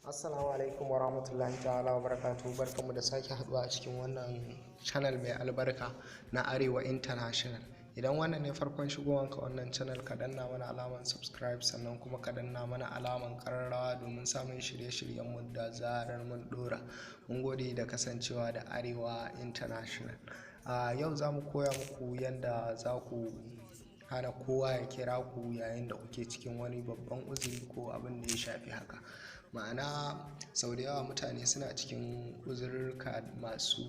Assalamu alaikum wa rahmatullahi ta'ala wa barakatuhu. Barkanmu da sake haduwa a cikin wannan channel mai albarka na Arewa International. Idan wannan ne farkon shigowanka wannan channel, ka danna mana alaman subscribe, sannan kuma ka danna mana alaman kararrawa domin samun shirye-shiryenmu da zarar mun dora. Mun gode da kasancewa da Arewa International. A yau za mu koya muku yadda za ku hana kowa ya kira ku yayin da kuke cikin wani babban uzuri ko abin da ya shafi haka. Ma'ana, sau da yawa mutane suna cikin uzurruka masu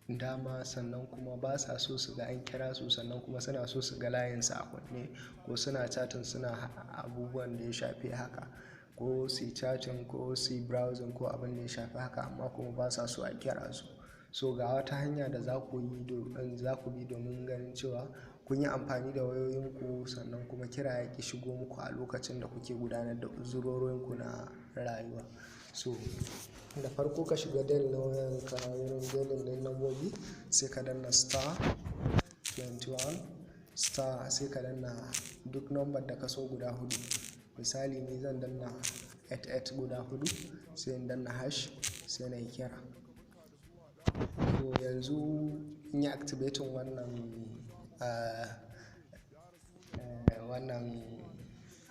dama, sannan kuma ba sa so su ga an kira su, sannan kuma suna so su ga layinsu a kunne, ko suna chatting, suna abubuwan da ya shafi haka, ko su yi chatting ko su yi browsing ko abin da ya shafi haka, amma kuma ba sa so a kira su. So ga wata hanya da za ku yi, za ku bi domin ganin cewa kun yi amfani da wayoyinku, sannan kuma kira ya ƙi shigo muku a lokacin da kuke gudanar da uzurorinku na rayuwa. So da farko ka shiga dial na wayanka, wurin dialing ɗin lambobi, sai ka danna *21*, sai ka danna duk number da ka so guda hudu. Misali, ni zan danna 88 guda hudu, sai in danna hash, sai na yi kira. To yanzu in yi activating wannan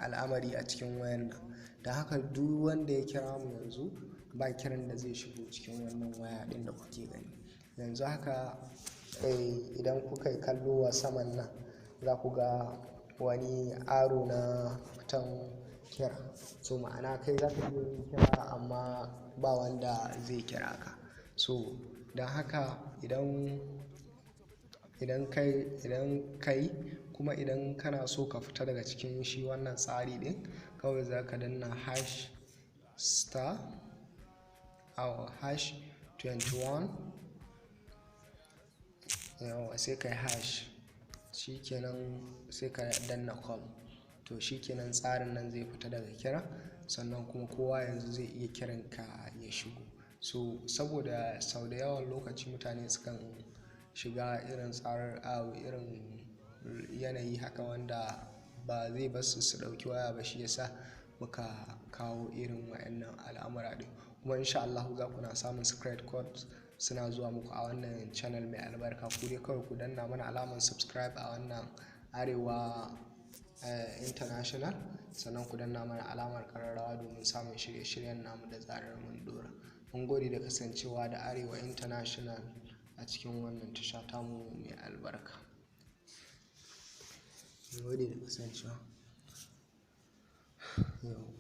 al'amari a cikin wayan nan. Da haka duk wanda ya kira mu yanzu, ba kiran da zai shigo cikin wannan waya ɗin da kuke gani. Yanzu haka, idan kuka yi kallo wa saman nan, za ku ga wani arrow na fitan kira. So ma'ana, kai za ka iya yin kira amma ba wanda zai kira ka. So don haka idan kai kuma idan kana so ka fita daga cikin shi wannan tsari ɗin, kawai za ka danna hash star hash 21, yawwa, sai ka yi hash, shikenan, sai ka danna call. To shikenan, tsarin nan zai fita daga kira, sannan kuma kowa yanzu zai iya kiran ka ya shigo. So saboda sau da yawan lokaci mutane sukan shiga irin tsarin irin yanayi haka wanda ba zai basu su ɗauki waya ba, shi yasa muka kawo irin waɗannan al'amura ɗin. Kuma insha Allahu za ku na samun secret code suna zuwa muku a wannan channel mai albarka. Ku dai kawai ku danna mana alamar subscribe a wannan Arewa International, sannan ku danna mana alamar ƙararrawa domin samun shirye-shiryen namu da zarar mun ɗora. Mun gode da kasancewa da Arewa International a cikin wannan tasha tamu mai albarka. Mun gode da kasancewa. Yauwa.